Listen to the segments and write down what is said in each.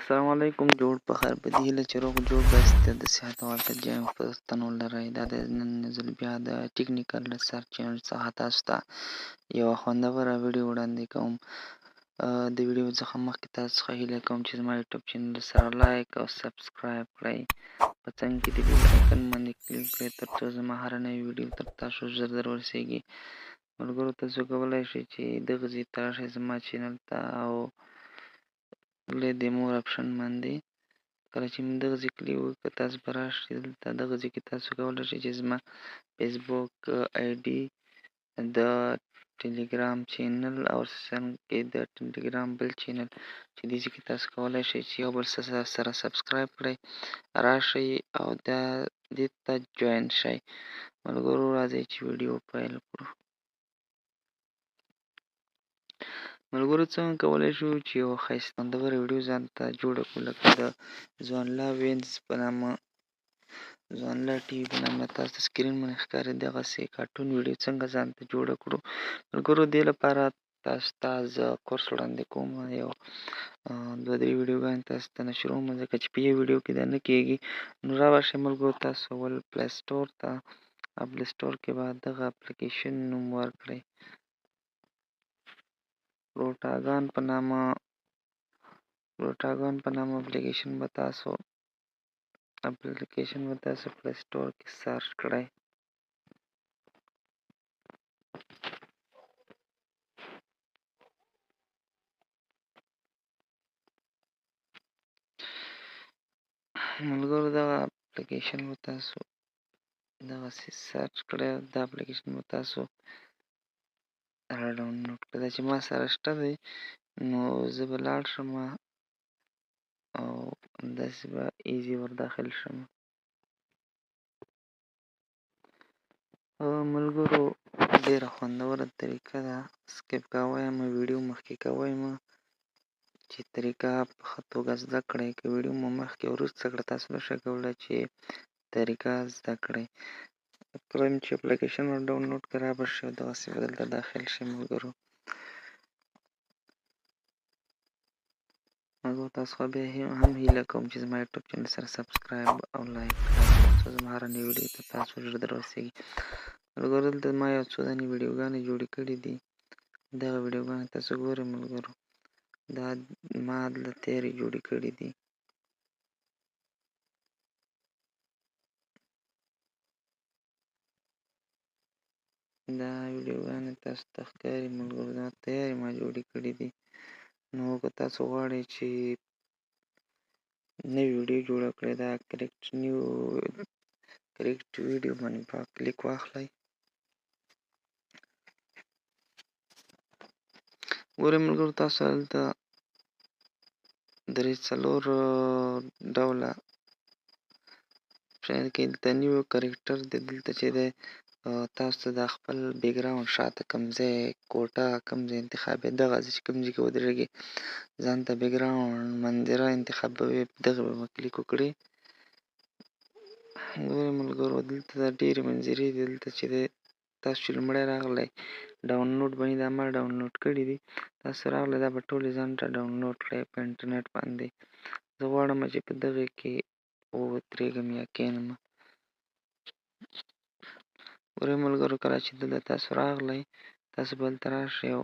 السلام علیکم، جوړ په خیر، په دې هیله چې روغ جوړ به یاست، د صحت او عافیت جام څښتن ولرئ. دا د نن ځل بیا د ټیکنیکل ریسرچ چینل څخه تاسو ته یوه خوندوره ویډیو وړاندې کوم. د ویډیو څخه مخکې تاسو څخه هیله کوم چې زما یوټیوب چینل سره لایک او سبسکرایب کړئ، په څنګ کې د بیل آیکن باندې کلیک کړئ ترڅو زما هره نوې ویډیو تر تاسو ژر در ورسیږي. ملګرو، تاسو کولی شئ چې دغه ځای ته راشئ زما چینل ته او له د مور اپشن باندې کله چې مې دغه ځای کلیک وکړ، تاسو به راشئ دلته. دغه ځای کې تاسو کولی شئ چې زما فیسبوک آی ډي، د ټلګرام چینل او څنګ کې د ټلګرام بل چینل چې دې ځای کې تاسو کولی شئ چې یو بل سره سبسکرایب کړئ، راشئ او دا دې ته جوین شئ. ملګرو، راځئ چې ویډیو پیل کړو. ملګرو، څنګه کولی شو چې یوه ښایسته خوندوره ویډیو ځان ته جوړه کړو، لکه د ځوانلا وینس په نامه، ځوانلا ټي وي په نامه تاسو ته سکرین باندې ښکاري، دغسې کارټون ویډیو څنګه ځان ته جوړه کړو؟ ملګرو، دې لپاره تاسو ته زه کورس وړاندې کوم. یو دوه درې ویډیوګانې تاسو ته نشروم، ځکه چې په یو ویډیو کې دا نه کېږي. نو را به شئ ملګرو، تاسو اول پلی سټور ته، پلی سټور کې به دغه اپلیکیشن نوم ورکړئ، روټاګان په نامه. روټاګان په نامه اپلیکیشن به تاسو پلی سټور کې سرچ کړئ. ملګرو، دغه اپلیکیشن به تاسو دغسې سرچ کړئ، دا اپلیکیشن به تاسو را ډاونلوډ کړئ. دا چې ما سره شته دی، نو زه به لاړ شم او همداسې به ایزي ور داخل شم. ملګرو، ډېره خوندوره طریقه ده، سکیپ کوئ مه، ویډیو مخکې کوئ مه چې طریقه په ښه توګه زده کړئ. که ویډیو مو مخکې وروسته کړه، تاسو نشئ کولی چې طریقه زده کړئ. کله چې اپلیکیشن ور ډاونلوډ کړئ، را به شئ او دغسې به دلته داخل شئ. ملګرو، تاسو خو بیا هم هیله کوم چې زما یوټیوب چینل سره سبسکرایب او لایک کړئ ترڅو زما هره نوې ویډیو ته تاسو ژر در ورسیږي. ملګرو، دلته ما یو څو دانې ویډیوګانې جوړې کړې دي، دغه ویډیوګانې تاسو ګورئ. ملګرو، دا ما دلته تیرې جوړې کړې دي. دا ویډیوګانې تاسو ته ښکاري ملګرو، دا تیارې ما جوړې کړې دي. نو که تاسو غواړئ چې نوې ویډیو جوړه کړئ، دا کریکټ نیو کریکټ ویډیو باندې په کلیک واخلئ. ګورئ ملګرو، تاسو دلته درې څلور ډوله کې دلته نیو کریکټر دی. دلته چې دی، تاسو ته دا خپل بیکګراونډ شاته کوم ځای، کوټه، کوم ځای انتخابوي، دغه ځای چې کوم ځای کې ودرېږي، ځان ته بیکګراونډ منظره انتخابوي، دغه به کلیک وکړي. ګورئ ملګرو، دلته دا ډېرې منظرې دي. دلته چې دی، تاسو چې لومړی راغلی ډاونلوډ باندې، دا ما ډاونلوډ کړي دي، تاسو راغلی دا به ټولې ځان ته ډاونلوډ کړئ په انټرنیټ باندې. زه غواړم چې په دغې کې ودرېږم یا کښېنم. ګورئ ملګرو، کله چې دلته تاسو راغلی، تاسو به دلته راشئ او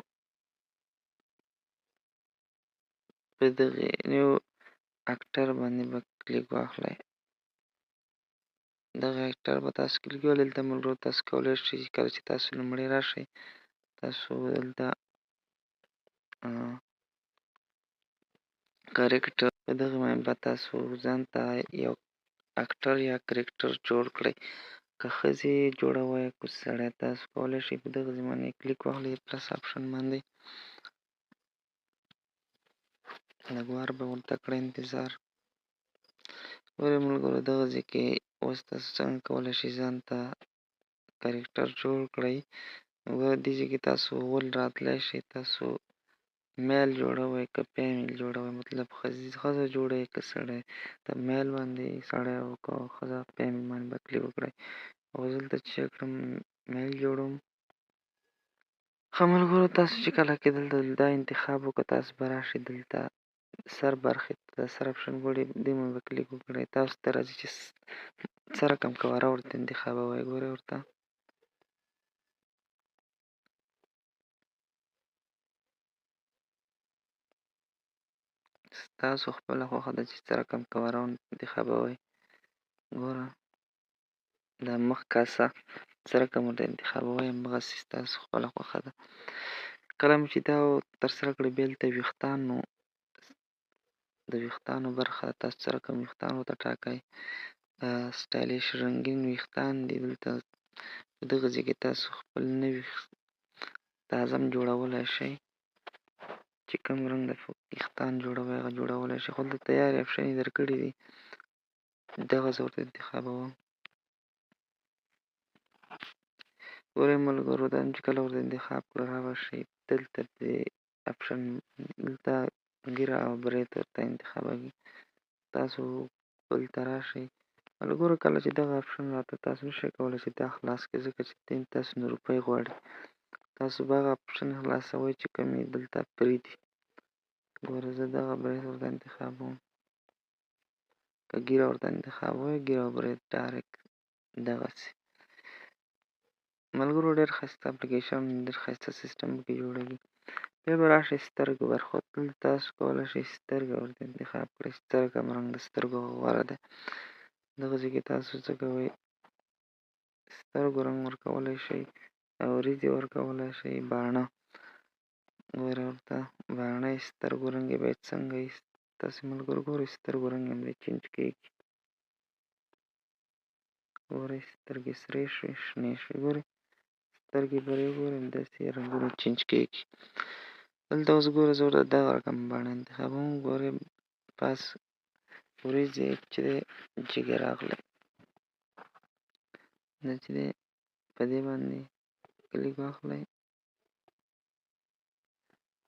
په دغې نیو اکټر باندې به کلیک واخلئ. دغه اکټر به تاسو کلیک وهئ. دلته ملګرو، تاسو کولی شئ چې کله چې تاسو لومړی راشئ، تاسو دلته کریکټر په دغه باندې به تاسو ځان ته یو اکټر یا کریکټر جوړ کړئ. که ښځې جوړوئ که سړی، تاسو کولی شئ په دغه ځای باندې کلیک واخلئ، پلس اپشن باندې. لږ وار به ورته کړئ انتظار. ګورئ ملګرو، دغه ځای کې اوس تاسو څنګه کولی شئ ځان ته کریکټر جوړ کړئ؟ ګوره، دې ځای کې تاسو ول راتلی شئ، تاسو میل جوړوئ که فیمیل جوړوئ، مطلب ښځه جوړوئ که سړی، د میل باندې سړی او که ښځه، فیمیل باندې به کلیک وکړئ. او زه دلته چې کړم میل جوړوم. ښه ملګرو، تاسو چې کله کې دلته دا انتخاب وکړه، تاسو به راشئ دلته. سر برخې ته، د سر اپشن ګورئ، دې باندې به کلیک وکړئ. تاسو ته راځي چې څه رقم قواره ورته انتخابوئ. ګورئ ورته ستاسو خپله خوښه ده چې څه رقم قواره انتخابوئ. ګوره دا مخ کاسه څه رقم ورته انتخابوئ، همغسې ستاسو خپله خوښه ده. کله مو چې دا ترسره کړئ، بیا دلته ویښتانو د ویښتانو برخه ده، تاسو څه رقم ویښتان ورته ټاکئ. سټایلیش رنګین ویښتان دي، دلته په دغه ځای کې تاسو خپل نوي تازه هم جوړولی شئ، چې کوم رنګ د ویښتان جوړوئ هغه جوړولی شئ. خو دلته تیارې اپشن یې درکړي دي، دغه زه ورته انتخابوم. ګورئ ملګرو، دا چې کله ورته انتخاب کړو را به شئ دلته د اپشن، دلته ږیره او برېت ورته انتخابوي. تاسو بل ته راشئ ملګرو، کله چې دغه اپشن راته تاسو نشئ کولی چې دا خلاص کړئ، ځکه چې دین تاسو نه روپۍ غواړي. تاسو به هغه اپشن خلاصوئ چې کوم یې دلته فري دي. ګوره زه دغه برېت ورته انتخابوم، که ږیره ورته انتخابوئ، ږیره او برېت ډایرکټ دغسې. ملګرو ډېر ښایسته اپلیکیشن، ډېر ښایسته سیستم پکې جوړېږي. بیا به راشئ سترګو برخو ته، دلته تاسو کولی شئ سترګې ورته انتخاب کړئ چې څه رقم رنګ د سترګو غوره دی. دغه ځای کې تاسو څه کوئ، سترګو رنګ ورکولی شئ، وریځې ورکولی شئ، باڼه ګورئ ورته باڼه یې سترګو رنګ یې باید څنګه وي. تاسې ملګرو ګورئ سترګو رنګ یې هم چینج کېږي. ګورئ سترګې سرې شوې، شنې شوې، ګورئ سترګې به یې وګورئ همداسې رنګونه چینج کېږي. دلته اوس ګوره زه ورته دغه رقم باڼه انتخابوم. ګورئ پاس وریځې چې دی جګې راغلې، دا چې دی په دې باندې کلیک واخلئ،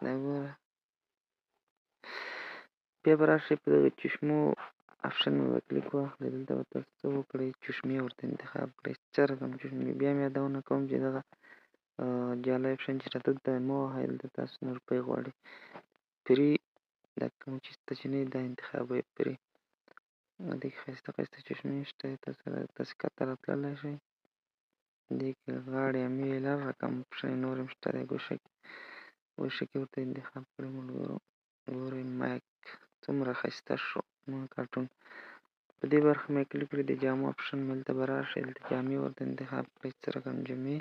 دا ګوره. بیا به راشئ په دغه چشمو اپشن به کلیک واخلئ، دلته به تاسو څه وکړئ، چشمې ورته انتخاب کړئ، څه رقم چشمې. بیا مې یادونه کوم چې دغه جعلي اپشن چې راته دلته مه وهئ، دلته تاسو نه روپۍ غواړي. فري دا کوم چې ته چې نه دا انتخابوئ فري. دې کې ښایسته ښایسته چشمې شته، تاسې کښته راتللی شئ. دې کې غاړې امیل هر رقم اپشن نور هم شته دی. ګوشه کې ورته انتخاب کړئ ملګرو. ګورئ مایک څومره ښایسته شو کارټون. په دې برخه مې کلیک کړی، د جامو اپشن مې دلته به راشئ، دلته جامې ورته انتخاب کړئ، څه رقم جامې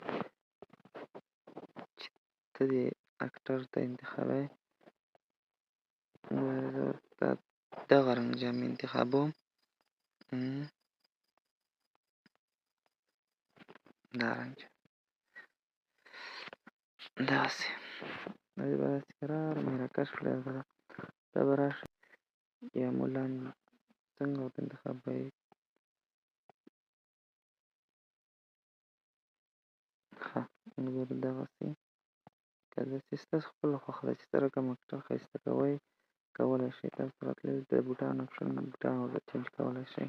چې ته دې اکټر ته انتخابوې. زه ورته دغه رنګ جامې انتخابوم، دا رنګ دغسې. دا به داسې کراره مې راکش کړی، دا به راشي جامو لاندې څنګه ورته انتخابوئ. ښه ملګرو دغسې که داسې ستاسو خپله خوښه ده چې څه رقم اکټر ښایسته کوئ کولی شئ. تاسو راتللی د بوټانو اپشن، بوټان ورته چینج کولی شئ.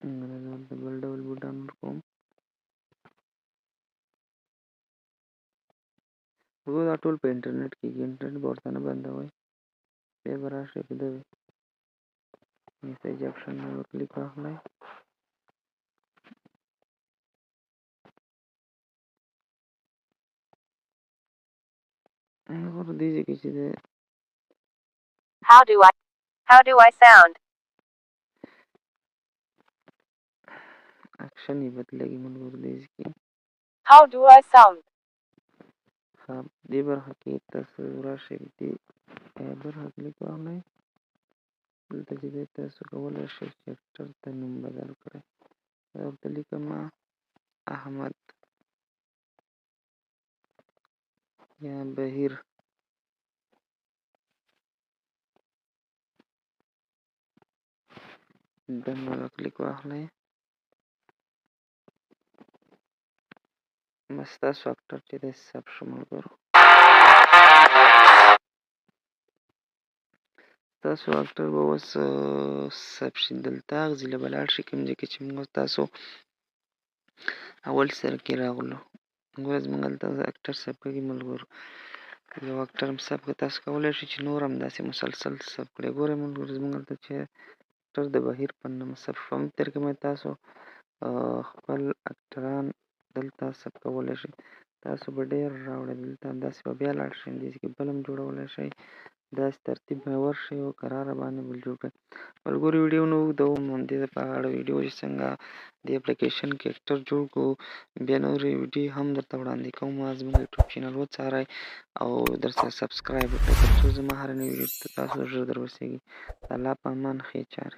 زه ورته بل ډول بوټان ورکوم. ګوره دا ټول په انټرنیټ کېږي، انټرنیټ به ورته نه بندوئ. بیا به راشئ په دغې میسج اپشن به کلیک واخلئ. ګوره دې ځای کې چې دی How do I sound? اکشن یې بدلېږي ملګرو دې ځای کې. How do I sound? ښه دې برخه کې تاسو راشئ، دې برخه کلیک واخلئ. دلته چې دی تاسو کولی شئ چې اکټر ته نوم بدل کړئ. زه ورته لیکم احمد یا بهیر. ډن باندې کلیک واخلئ. بس ستاسو اکټر چې دی ثبت شو ملګرو. ستاسو اکټر به اوس ثبت شي. دلته هغه ځای له به لاړ شي کوم ځای کې چې موږ تاسو اول سر کې راغلو. ګوره زموږ هلته اکټر ثبت کېږي ملګرو. یو اکټر هم ثبت کړ. تاسو کولی شئ چې نور هم داسې مسلسل ثبت کړئ. ګورئ ملګرو، زموږ هلته چې اکټر د بهیر په نامه ثبت شو، همدې طریقې باندې تاسو خپل اکټران دلته ثبت کولی شئ. تاسو به ډېر راوړئ دلته، داسې به بیا لاړ شئ، دې کې بل هم جوړولی شئ. داسې ترتیب به ورشئ او کراره باندې بل جوړ کړئ. ملګرو، ویډیو نه اوږدوم، همدې په اړه ویډیو چې څنګه دې اپلیکیشن کې اکټر جوړ کړو، بیا نورې ویډیو هم درته وړاندې کوم. زموږ یوټیوب چینل وڅارئ او درسره سبسکرایب وکړئ، تر څو زما هره نوې ویډیو ته تاسو ژر در ورسېږي. د الله په امان، ښې چارې.